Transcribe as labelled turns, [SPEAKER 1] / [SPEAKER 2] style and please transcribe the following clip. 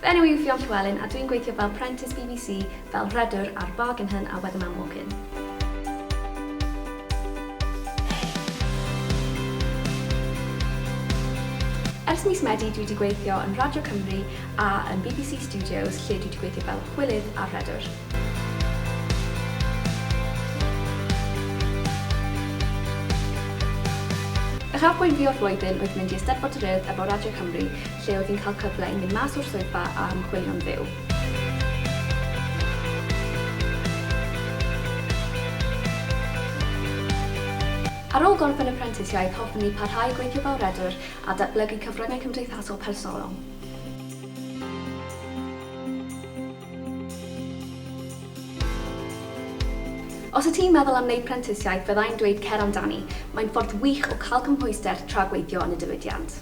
[SPEAKER 1] Fy enw i yw Ffion Llewelyn a dwi'n gweithio fel prentis BBC fel rhedwr ar Bargain Hunt a Weatherman Walk-In. Ers mis Medi dwi wedi gweithio yn Radio Cymru a yn BBC Studios lle dwi wedi gweithio fel chwilydd a rhedwr. Uchafbwynt fi o'r flwyddyn oedd mynd i Eisteddfod yr Urdd efo Radio Cymru lle oedd fi'n cael cyfle i mynd mas o'r swyddfa a ymchwilio'n fyw. Ar ôl gorffen y prentisiaeth hoffwn i parhau gweithio fel rhedwr a datblygu cyfryngau cymdeithasol personol. Os wyt ti'n meddwl am wneud prentisiaeth, fyddai'n dweud cer amdani. Mae'n ffordd wych o cael cymhwyster tra gweithio yn y diwydiant.